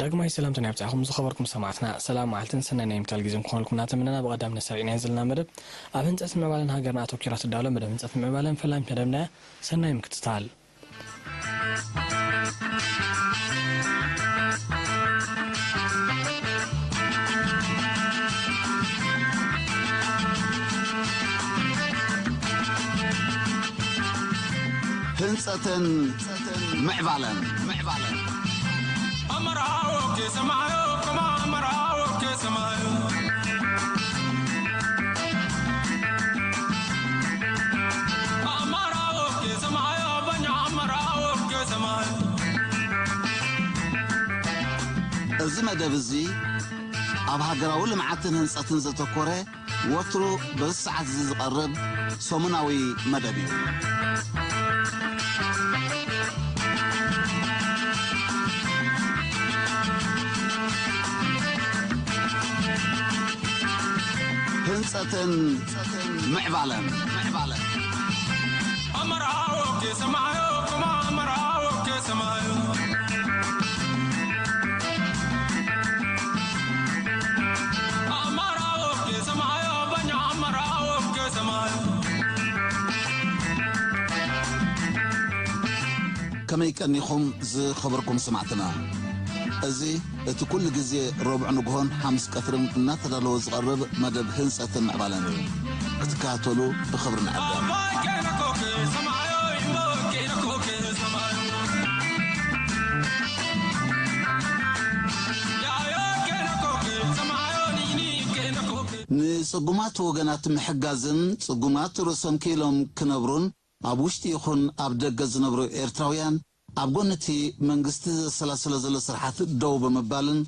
ዳግማይ ሰላምታና ይብጻሕኩም ዝኸበርኩም ሰማዕትና፣ ሰላም መዓልትን ሰናይ ናይ ምክታል ግዜን ክኾነልኩም እናተመነና፣ ብቐዳምነት ሰሪዕናዮ ዘለና መደብ ኣብ ህንጸትን ምዕባለን ሃገርና ኣተኲራ ትዳሎ መደብ ህንጸትን ምዕባለን ፈላሚት መደብና እያ። ሰናይ ምክትታል። ህንጸትን ምዕባለን። ኣመራዎ ከሰማዮ፣ ከማ ኣመራዎ ከሰማዮ። ኣመራዎ ከሰማዮ፣ በኛ ኣመራዎ ከሰማዮ። እዚ መደብ እዚ ኣብ ሃገራዊ ልምዓትን ህንጸትን ዘተኮረ፣ ወትሩ በዚ ሰዓት እዚ ዝቐርብ ሰሙናዊ መደብ እዩ። ህንጸትን ምዕባለን። ኣመራዎ ከሰማዮ፣ ከማ ኣመራዎ ከሰማዮ። ኣመራዎ ከሰማዮ፣ በኛ ኣመራዎ ከሰማዮ። ከመይ ቀኒኹም ዝኸበርኩም ሰማዕትና? እዚ እቲ ኩሉ ግዜ ረቡዕ ንግሆን ሓሙስ ቀትርን እናተዳለወ ዝቐርብ መደብ ህንጸትን ምዕባለን እዩ። ክትከታተሉ ብኽብሪ ንዕድም። ንጽጉማት ወገናት ምሕጋዝን ጽጉማት ርእሶም ክኢሎም ክነብሩን ኣብ ውሽጢ ይኹን ኣብ ደገ ዝነብሩ ኤርትራውያን ኣብ ጎኒ እቲ መንግስቲ ዘሰላስሎ ዘሎ ስርሓት ደው ብምባልን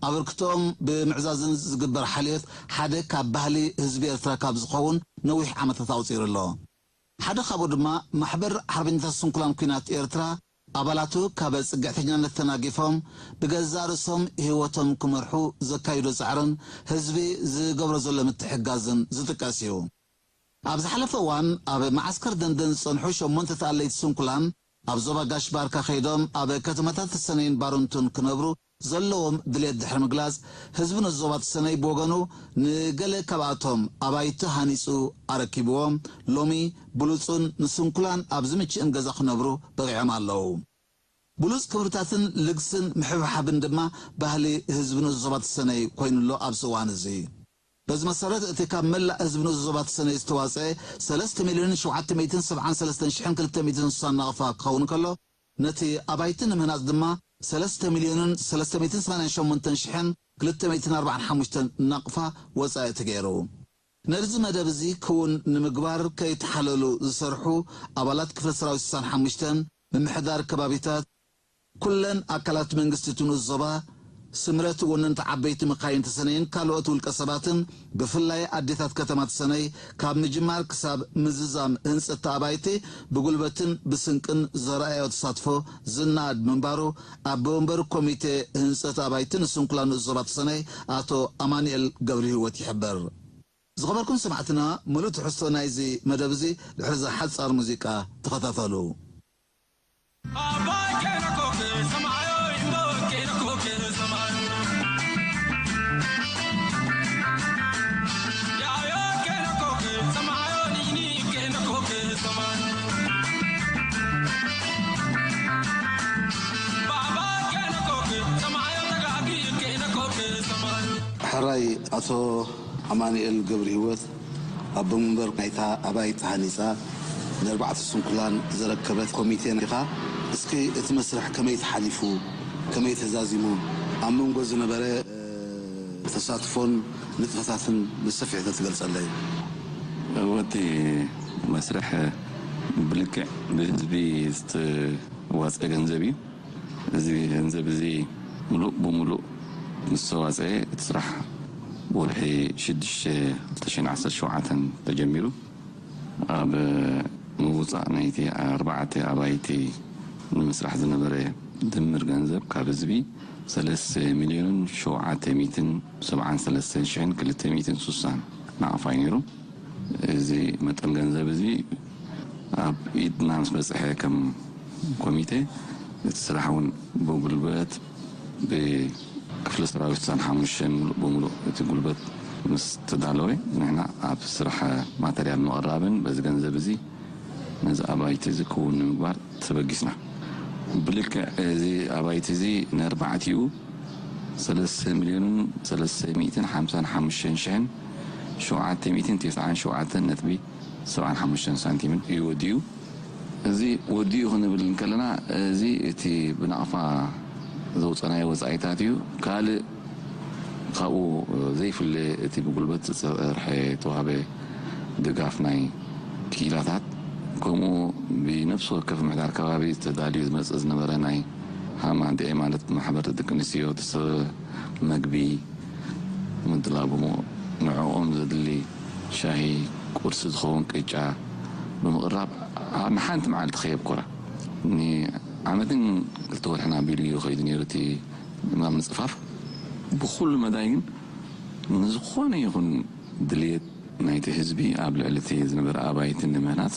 ኣበርክቶኦም ብምዕዛዝን ዝግበር ሓልዮት ሓደ ካብ ባህሊ ህዝቢ ኤርትራ ካብ ዝኸውን ነዊሕ ዓመታት ኣቑጺሩ ኣሎ። ሓደ ካብኡ ድማ ማሕበር ሓርበኛታት ስንኩላን ኲናት ኤርትራ ኣባላቱ ካብ ጽግዕተኛነት ተናጊፎም ብገዛእ ርእሶም ህይወቶም ክመርሑ ዘካይዶ ጻዕርን ህዝቢ ዝገብሮ ዘሎ ምትሕጋዝን ዝጥቀስ እዩ። ኣብ ዝሓለፈ እዋን ኣብ መዓስከር ደንደን ዝጸንሑ ሸሞንተ ተኣለይቲ ስንኩላን ኣብ ዞባ ጋሽ ባርካ ከይዶም ኣብ ከተማታት ተሰነይን ባረንቱን ክነብሩ ዘለዎም ድሌት ድሕሪ ምግላጽ፣ ህዝቢ ነቲ ዞባ ተሰነይ ብወገኑ ንገለ ካብኣቶም ኣባይቲ ሃኒጹ ኣረኪብዎም፣ ሎሚ ብሉጹን ንስንኩላን ኣብ ዝምችእን ገዛ ክነብሩ በቒዖም ኣለዉ። ብሉጽ ክብርታትን ልግስን ምሕብሓብን ድማ ባህሊ ህዝቢ ንኡስ ዞባ ተሰነይ ኮይኑ'ሎ ኣብዚ እዋን እዚ። በዚ መሰረት፣ እቲ ካብ መላእ ህዝቢ ንኡስ ዞባ ተሰነይ ዝተዋጽአ ሰለስተ ሚልዮንን ሸውዓተ ሚእትን ሰብዓን ሰለስተን ሽሕን ክልተ ሚእትን ስሳን ናቕፋ ክኸውን ከሎ፣ ነቲ ኣባይቲ ንምህናጽ ድማ ሰለስተ ሚልዮንን ሰለስተ ሚእትን ሰማንያን ሸሞንተን ሽሕን ክልተ ሚእትን ኣርባዓን ሓሙሽተን ናቕፋ ወጻኢ ተገይሩ። ነዚ መደብ እዚ ክውን ንምግባር ከይተሓለሉ ዝሰርሑ ኣባላት ክፍለ ሰራዊት ስሳን ሓሙሽተን፣ ምምሕዳር ከባቢታት፣ ኩለን ኣካላት መንግስቲ እቲ ንኡስ ዞባ፣ ስምረት ወነንቲ ዓበይቲ መካይን ተሰነይን ካልኦት ውልቀ ሰባትን፣ ብፍላይ ኣዴታት ከተማ ተሰነይ፣ ካብ ምጅማር ክሳብ ምዝዛም ህንጸት ኣባይቲ ብጉልበትን ብስንቅን ዘርኣዮ ተሳትፎ ዝነኣድ ምንባሩ፣ ኣቦ ወንበር ኮሚቴ ህንጸት ኣባይቲ ንስንኩላን ንኡስ ዞባ ተሰነይ ኣቶ ኣማኑኤል ገብረሂወት ይሕብር። ዝኸበርኩም ሰማዕትና፣ ምሉእ ትሕዝቶ ናይዚ መደብ እዚ ድሕሪ እዛ ሓጻር ሙዚቃ ተኸታተሉ። ሕራይ ኣቶ ኣማኑኤል ገብረሂወት፣ ኣቦ መንበር ናይታ ኣባይቲ ሃኒጻ ንኣርባዕተ ስንኩላን ዘረከበት ኮሚቴ ኢኻ። እስኪ እቲ መስርሕ ከመይ ተሓሊፉ፣ ከመይ ተዛዚሙ፣ ኣብ መንጎ ዝነበረ፣ እ፣ ተሳትፎን ንጥፈታትን ብሰፊሑ ተትገልጸለይ። እወ፣ እቲ መስርሕ ብልክዕ ብህዝቢ ዝተዋጸ ገንዘብ እዩ። እዚ ገንዘብ እዚ ምሉእ ብምሉእ ምስ ተዋጽአ፣ እቲ ስራሕ ወርሒ ሽዱሽተ ክልተ ሽሕን ዓሰርተ ሸውዓተን ተጀሚሩ። ኣብ ምውጻእ ናይቲ ኣርባዕተ ኣባይቲ ንምስራሕ ዝነበረ ድምር ገንዘብ ካብ ህዝቢ ሰለስተ ሚልዮንን ሸውዓተ ሚእትን ሰብዓን ሰለስተን ሽሕን ክልተ ሚእትን ስሳን ናቕፋ እዩ ነይሩ። እዚ መጠን ገንዘብ እዚ ኣብ ኢድና ምስ በጽሐ፣ ከም ኮሚቴ፣ እቲ ስራሕ እውን ብጉልበት፣ ብ-፣ ክፍለ ሰራዊት ስሳን ሓሙሽተን ሙሉእ ብሙሉእ እቲ ጉልበት ምስ ተዳለወ፣ ንሕና ኣብ ስራሕ ማተርያል ምቕራብን በዚ ገንዘብ እዚ ነዚ ኣባይቲ እዚ ክውን ንምግባር ተበጊስና። ብልክዕ እዚ ኣባይቲ እዚ ንኣርባዕቲኡ ሰለስተ ሚልዮንን ሰለስተ ሚእትን ሓምሳን ሓሙሽተን ሽሕን ሸውዓተ ሚእትን ተስዓን ሸውዓተን ነጥቢ ሰብዓን ሓሙሽተን ሳንቲምን እዩ ወዲኡ። እዚ ወዲኡ ክንብል እንከለና፣ እዚ እቲ ብናቕፋ ዘውፀናዮ ወፃኢታት እዩ። ካልእ ካብኡ ዘይፍለ እቲ ብጉልበት ዝፀርሐ ተዋህበ ድጋፍ ናይ ክኢላታት፣ ከምኡ ብነፍሲ ወከፍ ምሕዳር ከባቢ ተዳልዩ ዝመፅእ ዝነበረ ናይ ሃማንድኤ፣ ማለት ብማሕበር ደቂ ኣንስትዮ ተሰ-፣ መግቢ ምድላው፣ ብሞ ንዕኦም ዘድሊ ሻሂ፣ ቁርሲ ዝኸውን ቅጫ ብምቕራብ፣ ኣ-፣ ንሓንቲ መዓልቲ ከየብኮራ፣ ንዓመትን ክልተ ወርሕን ኣቢሉ እዩ ከይዱ ነይሩ እቲ ማም ምጽፋፍ። ብኹሉ መዳይ ግን ንዝኾነ ይኹን ድልየት ናይቲ ህዝቢ ኣብ ልዕሊ እቲ ዝነበረ ኣባይቲ ንምህናጽ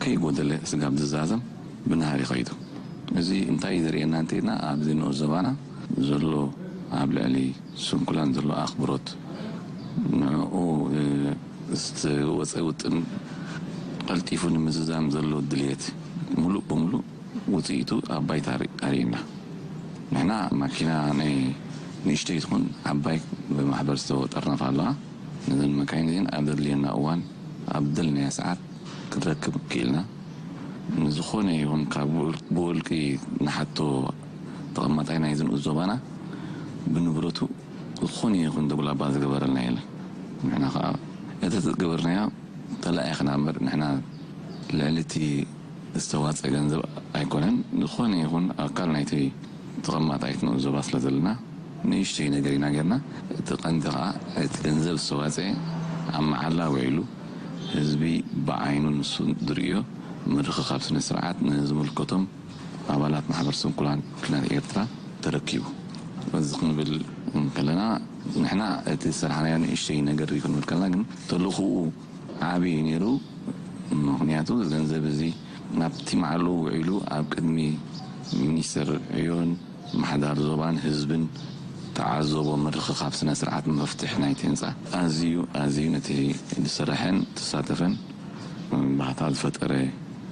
ከይጎደለ ስጋብ ዝዛዘም ብናህሪ ከይዱ። እዚ እንታይ እዩ ዘርእየና እንተኢልና፣ ኣብዚ ንኡስ ዞባና ዘሎ ኣብ ልዕሊ ስንኩላን ዘሎ ኣኽብሮት፣ ንዕኡ፣ እ፣ ዝተወጸ ውጥን ቀልጢፉ ንምዝዛም ዘሎ ድልየት፣ ምሉእ ብምሉእ ውጽኢቱ ኣብ ባይታ ኣሪ-፣ ኣርእዩና። ንሕና ማኪና ናይ ንእሽተይ ትኹን ዓባይ ብማሕበር ዝተጠርነፋ ኣለዋ። ነዘን መካይን እዚን ኣብ ዘድልየና እዋን፣ ኣብ ደልናያ ሰዓት ክንረክብ ክኢልና። ንዝኾነ ይኹን ካብ ብውል-፣ ብውልቂ ንሓቶ ተቐማጣይ ናይዚ ንኡስ ዞባና ብንብረቱ ዝኾነ ይኹን ደጉላባ ዝገበረልና የለን። ንሕና ኸዓ እቲ ዝገበርናዮ ተላኢኽና እምበር፣ ንሕና ልዕሊ እቲ ዝተዋፀ ገንዘብ ኣይኮነን። ዝኾነ ይኹን ኣካል ናይቲ ተቐማጣይት ንኡስ ዞባ ስለ ዘለና፣ ንእሽተይ ነገር ኢና ጌርና። እቲ ቀንዲ ኸዓ እቲ ገንዘብ ዝተዋፀ ኣብ መዓላ ውዒሉ፣ ህዝቢ ብዓይኑ ንሱ ዝርእዮ ምርኽኻብ ስነ ስርዓት ንዝምልከቶም ኣባላት ማሕበር ስንኩላን ኩናት ኤርትራ ተረኪቡ። በዚ ክንብል እንከለና፣ ንሕና እቲ ዝሰርሓናዮ ንእሽተይ ነገር እዩ ክንብል ከለና፣ ግን ተልእኾኡ ዓቢ እዩ ነይሩ። ምኽንያቱ፣ እዚ ገንዘብ እዚ ናብቲ መዓልኡ ውዒሉ ኣብ ቅድሚ ሚኒስተር ዕዮን ምሕዳር ዞባን ህዝብን ተዓዘቦ ምርኽኻብ ስነ ስርዓት መፍትሕ ናይቲ ህንጻ ኣዝዩ፣ ኣዝዩ ነቲ ዝሰረሐን ተሳተፈን ባህታ ዝፈጠረ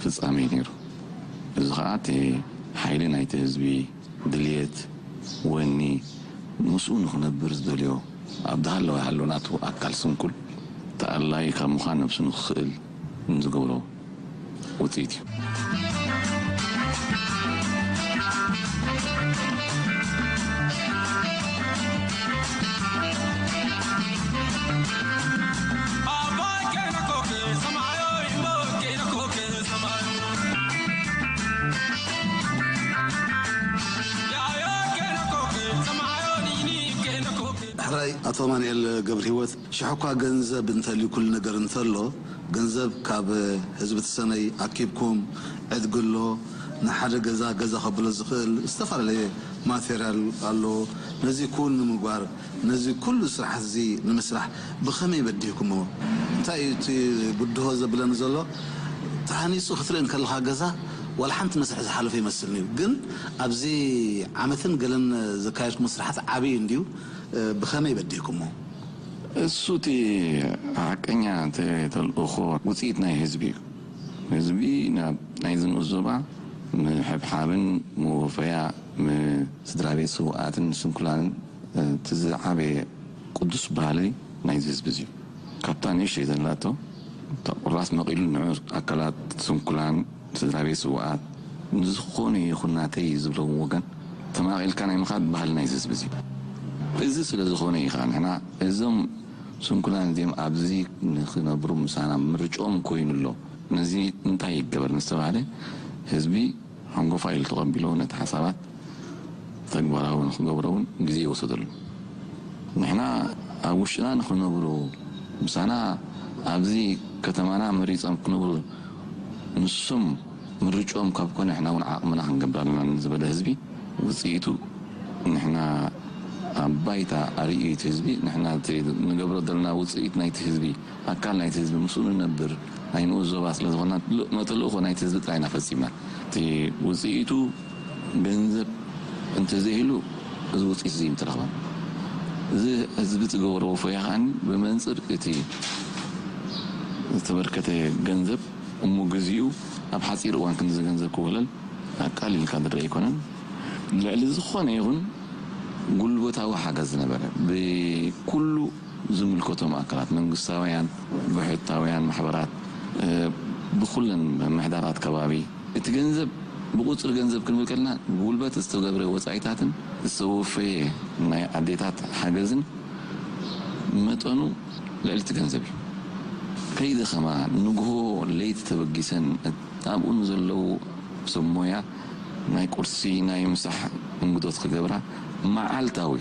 ፍጻሜ እዩ ነይሩ። እዚ ኸኣ እቲ ሓይሊ ናይቲ ህዝቢ ድልየት፣ ወኒ፣ ምስኡ ንኽነብር ዝደልዮ፣ ኣብ ዝሃለወ ይሃሎ ናቱ ኣካል ስንኩል፣ ተኣላዪ ካብ ምዃን ነብሱ ንኽኽእል ንዝገብሮ ውጽኢት እዩ። ሕራይ ኣቶ ኣማኑኤል ገብረ ህይወት፣ ሽሕ እኳ ገንዘብ እንተልዩ ኩሉ ነገር እንተሎ፣ ገንዘብ ካብ ህዝቢ ተሰነይ ኣኪብኩም ዕድግሎ፣ ንሓደ ገዛ ገዛ ከብሎ ዝኽእል ዝተፈላለየ ማቴርያል ኣሎ። ነዚ ኩሉ ንምግባር፣ ነዚ ኩሉ ስራሓት እዚ ንምስራሕ ብኸመይ በዲህኩሞ? እንታይ እዩ እቲ ብድሆ ዘብለኒ ዘሎ? ተሃኒጹ ክትርኢ እንከለኻ ገዛ ዋላ ሓንቲ መስርሕ ዝሓለፈ ይመስልኒ እዩ። ግን ኣብዚ ዓመትን ገለን ዘካየድኩሞ ስራሓት ዓብዪ እንድዩ። ብኸመይ በዲህኩሞ? እሱ እቲ ሓቀኛ ተ-፣ ተልእኾ ውጽኢት ናይ ህዝቢ እዩ። ህዝቢ ናብ ናይዚ ንኡስ ዞባ ምሕብሓብን ምወፈያ፣ ምስድራ ቤት ስውኣትን ስንኩላንን፣ እቲ ዝዓበየ ቅዱስ ባህሊ ናይዚ ህዝቢ እዚ እዩ። ካብታ ንእሽተይ ዘላቶ፣ እታ ቁራስ መቒሉ ንዑ ኣካላት ስንኩላን፣ ስድራ ቤት ስውኣት፣ ንዝኾነ ይኹን ናተይ ዝብሎም ወገን ተማቒልካ ናይ ምኻድ ባህሊ ናይዚ ህዝቢ እዚ። እዚ ስለ ዝኾነ እዩ ኸዓ ንሕና እዞም ስንኩላን እዚኦም ኣብዚ ንኽነብሩ ምሳና ምርጫኦም ኮይኑ ኣሎ። ነዚ እንታይ ይገበር ምስ ተባህለ፣ ህዝቢ ሓንጎፋ ኢሉ ተቐቢሉ ነቲ ሓሳባት ተግባራዊ ንኽገብሮ እውን ግዜ ይወሰደሉ። ንሕና ኣብ ውሽጥና ንኽነብሩ፣ ምሳና ኣብዚ ከተማና መሪጾም ክነብሩ፣ ንሶም ምርጭኦም ካብ ኮነ፣ ንሕና እውን ዓቕምና ክንገብር ኣለና ንዝበለ ህዝቢ፣ ውጽኢቱ ንሕና ኣብ ባይታ ኣርእዩ እቲ ህዝቢ፣ ንሕና እቲ ንገብሮ ዘለና ውጽኢት ናይቲ ህዝቢ፣ ኣካል ናይቲ ህዝቢ፣ ምስኡ ንነብር፣ ናይ ንኡስ ዞባ ስለ ዝኾንና፣ ተልእኾ ናይቲ ህዝቢ ጥራይ ኢና ፈጺምና። እቲ ውጽኢቱ ገንዘብ እንተዘይህሉ፣ እዚ ውፅኢት እዚ ምትረኽባ። እዚ ህዝቢ ዝገበሮ ወፈያ ከዓኒ ብመንፅር እቲ ዝተበርከተ ገንዘብ እሞ ግዚኡ ኣብ ሓፂር እዋን ክንዲ ገንዘብ ክውህለል ኣቃሊልካ ዝረአ ኣይኮነን። ልዕሊ ዝኾነ ይኹን ጉልበታዊ ሓገዝ ዝነበረ ብኩሉ ዝምልከቶም ኣካላት መንግስታውያን፣ ብሕታውያን ማሕበራት፣ ብኩለን ምምሕዳራት ከባቢ እቲ ገንዘብ ብቁፅሪ ገንዘብ ክንብል ከለና ብጉልበት ዝተገብረ ወፃኢታትን ዝተወፈየ ናይ ኣዴታት ሓገዝን መጠኑ ልዕሊ እቲ ገንዘብ እዩ። ከይደኸማ ንግሆ ለይቲ ተበጊሰን ኣብኡ ንዘለዉ ሰብ ሞያ ናይ ቁርሲ ናይ ምሳሕ እንግዶት ክገብራ መዓልታዊ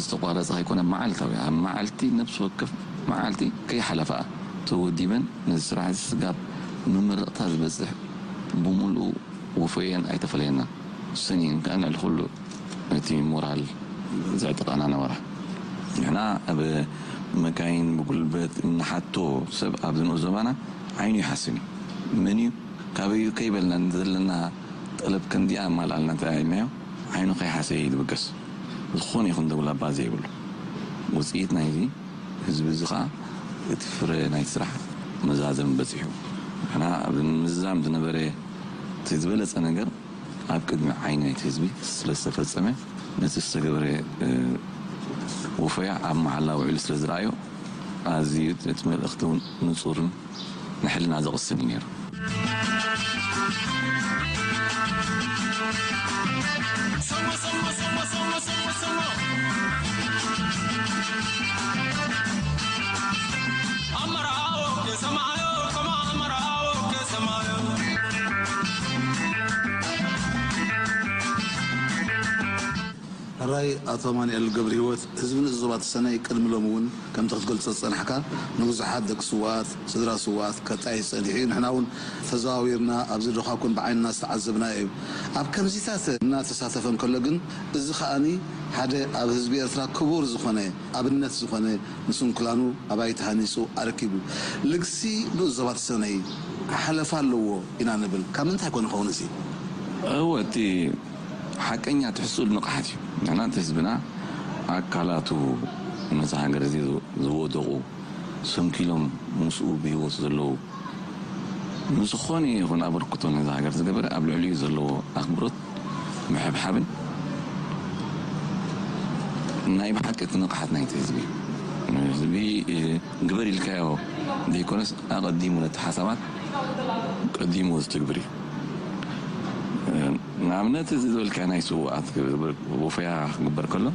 ዝተቋረፀ ከይኮነ መዓልታዊ ኣብ መዓልቲ ነብሲ ወከፍ መዓልቲ ከይሓለፋ ተወዲበን ነዚ ስራሕ እዚ ስጋብ መመረቕታ ዝበፅሕ ብምሉኡ ወፈየን ኣይተፈለየና። ሰኒን ከኣ ልዕሊ ኩሉ እቲ ሞራል ዘዕጠቓና ነበራ። ንሕና ኣብ መካይን ብጉልበት እንሓቶ ሰብ ኣብዚ ንኡስ ዞባና ዓይኑ ይሓስን እዩ። መን እዩ ካበይ እዩ ከይበልና ዘለና ጠለብ ከምዚኣ ኣማልኣልና እንተ ኢልናዮ ዓይኑ ከይሓሰየ እዩ ዝብገስ። ዝኾነ ይኹን ደብላባ ዘይብሉ ውፅኢት ናይዚ ህዝቢ እዚ ኸዓ እቲ ፍረ ናይቲ ስራሕ መዛዘሚ በፂሑ። ንሕና ኣብ ምዝዛም ዝነበረ እቲ ዝበለፀ ነገር ኣብ ቅድሚ ዓይኒ ናይቲ ህዝቢ ስለ ዝተፈፀመ ነቲ ዝተገበረ ወፈያ ኣብ መሓላ ውዒሉ ስለ ዝረኣዮ ኣዝዩ እቲ መልእኽቲ እውን ንፁርን ንሕልና ዘቕስን እዩ ነይሩ። ሕራይ ኣቶ ኣማኑኤል ገብረሂወት፣ ህዝቢ ንኡስ ዞባ ተሰነይ ቅድሚ ሎሚ እውን ከምቲ ክትገልጾ ዝጸናሕካ ንብዙሓት ደቂ ስውኣት፣ ስድራ ስውኣት ከጣይስ ጸኒሑ እዩ። ንሕና እውን ተዘዋዊርና ኣብዚ ዶኻኩን ብዓይንና ዝተዓዘብናዮ እዩ። ኣብ ከምዚታት እናተሳተፈ እንከሎ ግን እዚ ከኣኒ ሓደ ኣብ ህዝቢ ኤርትራ ክቡር ዝኾነ ኣብነት ዝኾነ ንስንኩላኑ ኣባይቲ ሃኒጹ ኣረኪቡ። ልግሲ ንኡስ ዞባ ተሰነይ ሓለፋ ኣለዎ ኢና ንብል። ካብ ምንታይ ኮን ይኸውን እዚ? እወ፣ እቲ ሓቀኛ ትሕዝትኡ ንቕሓት እዩ። ንሕና እቲ ህዝብና ኣካላቱ ነዛ ሃገር እዚ ዝወደቑ፣ ሰንኪሎም ምስኡ ብህይወት ዘለዉ፣ ንዝኾነ ይኹን ኣበርክቶ ነዛ ሃገር ዝገበረ ኣብ ልዕሊኡ ዘለዎ ኣኽብሮት ምሕብሓብን ናይ ብሓቂ እቲ ንቕሓት ናይቲ ህዝቢ፣ ህዝቢ ግበር ኢልካዮ ዘይኮነስ ኣቐዲሙ ነቲ ሓሳባት ቀዲሙ ዝትግብር እዩ። ንኣብነት እዚ ዝበልካዮ ናይ ስውኣት ወፈያ ክግበር ከሎ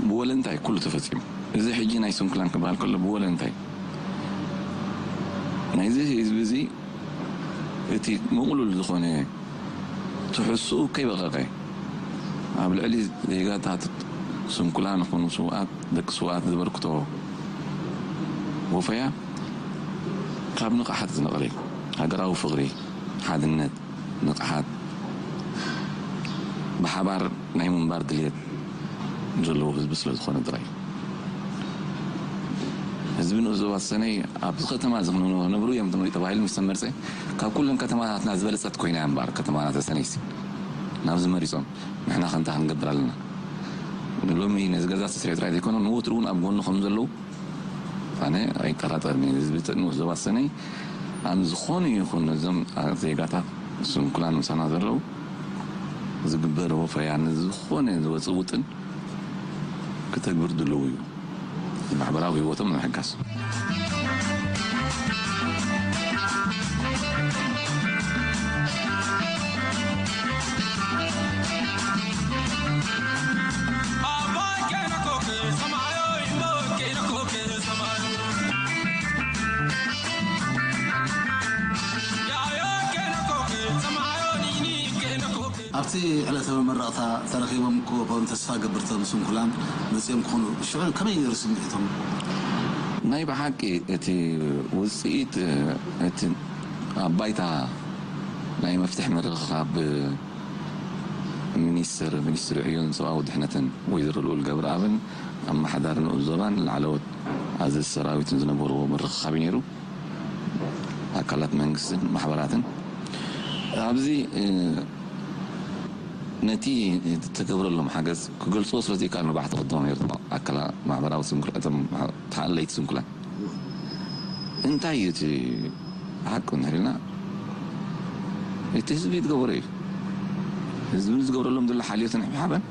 ብወለንታይ ኩሉ ተፈጺሙ። እዚ ሕጂ ናይ ስንኩላን ክበሃል ከሎ ብወለንታይ ናይዚ ህዝቢ እዚ እቲ ምቕሉል ዝኾነ ትሕዝትኡ ከይበቐቐ ኣብ ልዕሊ ዜጋታት ስንኩላን ይኹኑ ስውኣት፣ ደቂ ስውኣት ዘበርክቶ ወፈያ ካብ ንቕሓት ዝነቐለ እዩ። ሃገራዊ ፍቕሪ፣ ሓድነት፣ ንቕሓት፣ ብሓባር ናይ ምንባር ድልየት ዘለዎ ህዝቢ ስለ ዝኾነ ጥራይ እዩ። ህዝቢ ንኡስ ዞባ ሰነይ ኣብዚ ከተማ እዚ ክነብሩ እዮም ተመሪጡ ተባሂሉ ምስ ተመርጸ ካብ ኩለን ከተማታትና ዝበለጸት ኮይና እያ እምበኣር ከተማና ተሰነይሲ ናብዚ መሪጾም ንሕና ከንታ ክንገብር ኣለና። ሎሚ ነዚ ገዛ ተስርሑ ጥራይ ዘይኮነ ንወትሩ እውን ኣብ ጎኑ ከም ዘለዉ ኣነ ኣይጠራጠርን እየ። ህዝቢ ንኡስ ዞባ ሰነይ ኣብ ዝኾነ ይኹን ነዞም ዜጋታት ስንኩላን ምሳና ዘለዉ ዝግበር ወፈያ ንዝኾነ ዝወፅእ ውጥን ክተግብር ድልው እዩ። ማሕበራዊ ህይወቶም ንምሕጋዝ። ኣብቲ ዕለተ መመረቕታ ተረኺቦም ክወፈሩ ተስፋ ገብር እቶም ስንኩላን መጺኦም ክኾኑ ሽዑ ከመይ ነይሩ ስምዒቶም? ናይ ብሓቂ እቲ ውጽኢት እቲ ኣብ ባይታ ናይ መፍትሒ ምርኽኻብ ሚኒስትር ሚኒስትሪ ዕዮን ሰብኣዊ ድሕነትን ወይዘሮ ልኡል ገብረኣብን ኣመሓዳሪ ንኡስ ዞባን ላዕለዎት ኣዘዝቲ ሰራዊትን ዝነበርዎ ምርኽኻብ እዩ ነይሩ። ኣካላት መንግስትን ማሕበራትን ኣብዚ ነቲ እተገብረሎም ሓገዝ ክገልጽዎ ስለ ዘይከኣሉ፣ ንባዕቲ ቅድሞም ነይሩ፣ ኣካላ ማሕበራዊ ስንኩል፣ እቶም ማሕ-፣ ተሓለይቲ ስንኩላን። እንታይ እዩ እቲ ሓቂ እንድሕር ኢልና፣ እቲ ህዝቢ ዝገበሮ እዩ። ህዝቢ ዝገብረሎም ዘሎ ሓልዮትን ሓበን፣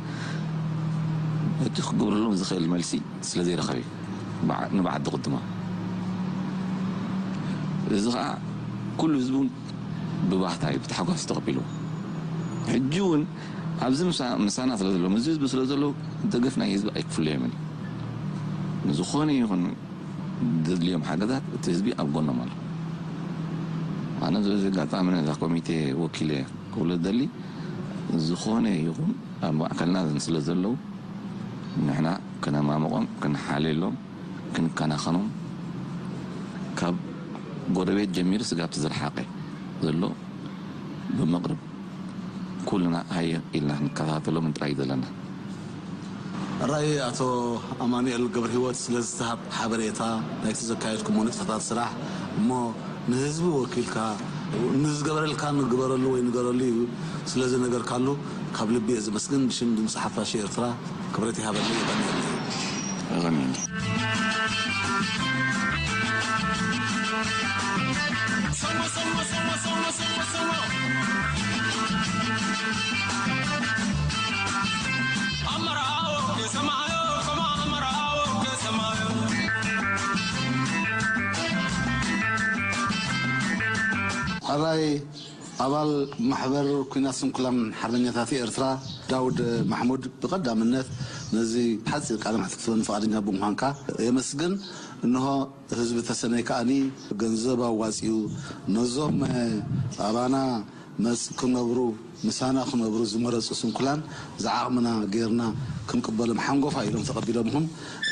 እቲ ክገብረሎም ዝኽእል መልሲ ስለ ዘይረኸበ እዩ፣ በዓ-፣ ንበዓል ዝቕድሞ። እዚ ኸዓ ኩሉ ህዝቢ እውን ብባህታ እዩ፣ ብታሕጓስ ተቐቢልዎ። ሕጂ እውን ኣብዚ ምሳ-፣ ምሳና ስለ ዘለዉ፣ ምስዚ ህዝቢ ስለ ዘለዉ፣ ደገፍ ናይ ህዝቢ ኣይክፍለዮምን እዩ። ንዝኾነ ይኹን ዘድልዮም ሓገዛት እቲ ህዝቢ ኣብ ጎኖም ኣሎ። ኣነ በዚ ኣጋጣሚ ነዛ ኮሚቴ ወኪለ ክብሎ ዝደሊ፣ ዝኾነ ይኹን ኣብ ማእከልና ስለ ዘለዉ፣ ንሕና ከነማምቖም፣ ክንሓልየሎም፣ ክንከናኸኖም፣ ካብ ጎረቤት ጀሚሩ ስጋብ እቲ ዝረሓቐ ዘሎ ብምቕርብ፣ ኩልና ሃየ ኢልና ክንከታተሎምን ጥራይ እዩ ዘለና። ራእይ ኣቶ ኣማኑኤል ገብረህይወት ስለ ዝተሃብ ሓበሬታ ናይቲ ዘካየድኩሞ ንጥፈታት ስራሕ እሞ ንህዝቢ ወኪልካ ንዝገበረልካ ንግበረሉ ወይ ንገረሉ እዩ ስለ ዝነገርካሉ ካብ ልቢ እየ ዘመስግን። ብሽም ድምፂ ሓፋሽ ኤርትራ ክብረት ይሃበለይ። የቐንየለይ። የቐንየለይ። ሕራይ ኣባል ማሕበር ኩናት ስንኩላን ሓርበኛታት ኤርትራ ዳውድ ማሕሙድ፣ ብቐዳምነት ነዚ ሓጺር ቃለ መሕትት ክትህበኒ ፍቓደኛ ብምዃንካ የመስግን። እንሆ ህዝቢ ተሰነይ ከኣኒ ገንዘብ ኣዋጺኡ ነዞም ኣባና መጽ ክነብሩ ምሳና ክነብሩ ዝመረጹ ስንኩላን ዝዓቕምና ጌርና ክንቅበሎም ሓንጎፋ ኢሎም ተቐቢሎምኹም።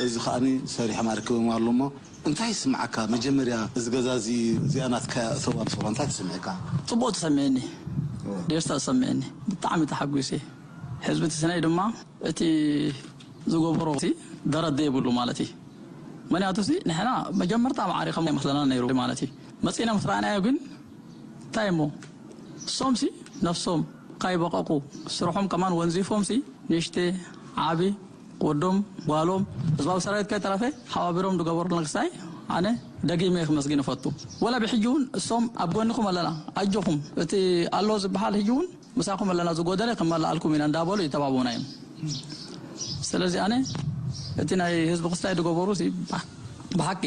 እዚ ከኣኒ ሰሪሖም ኣርኪቦም ኣሎ እሞ እንታይ ይስምዓካ? መጀመርያ እዚ ገዛ እዚ እዚኣ ናትካ እያ እተዋ ምስ በልካ እንታይ ተሰሚዕካ? ጽቡቕ ተሰሚዕኒ። ደስታ ተሰሚዕኒ። ብጣዕሚ ተሓጒሰ። ህዝቢ ተሰነይ ድማ እቲ ዝገበሮ ደረት ዘይብሉ ማለት እዩ። ምኽንያቱ ሲ ንሕና መጀመርታ ማዕሪኾም ኣይመስለና ነይሩ ማለት እዩ። መጺና ምስ ረኣናዮ ግን እንታይ እሞ እሶምሲ ነፍሶም ካይበቐቑ ስርሖም ከማን ወንዚፎምሲ ንእሽተ ዓቢ ወዶም ጓሎም ህዝባዊ ሰራዊት ከይተረፈ ሓባቢሮም ዝገበሩልና ክስታይ ኣነ ደጊመ ክመስግን እፈቱ። ወላ ብሕጂ እውን እሶም ኣብ ጎንኹም ኣለና፣ ኣጆኹም፣ እቲ ኣሎ ዝበሃል ሕጂ እውን ምሳኹም ኣለና፣ ዝጎደለ ከማልኣልኩም ኢና እንዳበሉ ይተባብዑና እዮም። ስለዚ ኣነ እቲ ናይ ህዝቢ ክስታይ ዝገበሩ ሲ ብሓ-፣ ብሓቂ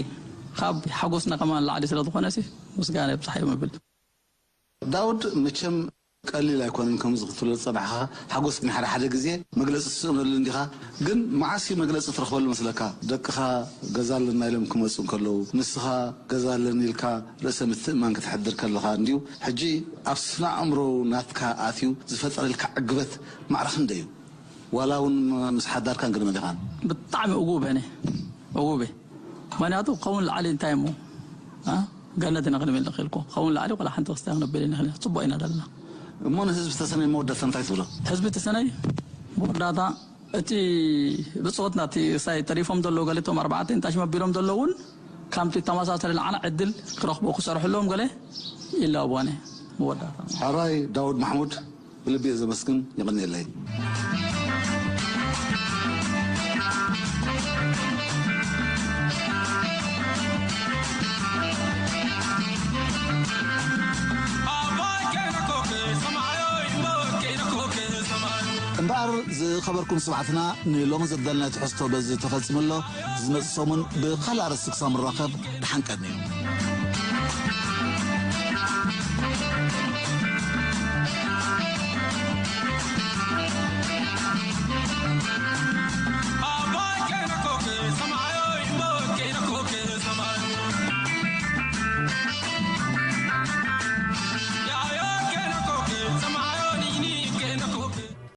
ካብ ሓጎስና ከማን ላዕሊ ስለ ዝኾነ ሲ ምስጋና ይብዝሓዮም እብል። ዳውድ፣ መቸም ቀሊል ኣይኮነን ከምዚ ክትብሎ ዝጸናሕካ። ሓጎስ ግን ሓደ ሓደ ግዜ መግለጺ ትስእነሉ እንዲኻ። ግን መዓስ እዩ መግለጺ ትረኽበሉ መስለካ? ደቅኻ ገዛ ኣለና ኢሎም ክመጹ እንከለዉ፣ ንስኻ ገዛ ኣለኒ ኢልካ ርእሰ ምትእማን ክትሕድር ከለኻ እንድዩ። ሕጂ ኣብ ስነ ኣእምሮ ናትካ ኣትዩ ዝፈጠረልካ ዕግበት ማዕረ ክንደይ እዩ? ዋላ እውን ምስ ሓዳርካን ቅድመ ዲኻን? ብጣዕሚ እጉብ እኔ፣ እጉብ እየ። ምኽንያቱ ክኸውን ላዕሊ እንታይ እሞ፣ አ? ገነት ኢና ክንብል ንኽእል እኮ። ክኸውን ላዕሊ ቆላ ሓንቲ ክስታይ ክነብል ንኽእል ኢና። ጽቡቕ ኢና ዘለና። እሞ ንህዝቢ ተሰነይ መወዳእታ እንታይ ትብሎ? ህዝቢ ተሰነይ መወዳእታ እቲ ብጾትና እቲ ሳይ ተሪፎም ዘለዉ ገለ እቶም ኣርባዕተ እንታሽ መቢሎም ዘለዉ እውን ከምቲ ተመሳሳሊ ንዓና ዕድል ክረኽቡ ክሰርሕሎም ገለ ይላቦነ መወዳእታ። ሕራይ ዳውድ ማሕሙድ፣ ብልቢ እየ ዘመስግን። የቐንየለይ። እምበኣር ዝኸበርኩም ስማዕትና፣ ንሎሚ ዘዳለናዮ ትሕዝቶ በዚ ተፈጺሙ ኣሎ። ዝመጽእ ሰሙን ብኻልእ ኣርእስቲ ክሳብ ንራኸብ፣ ደሓን ቀንዩ።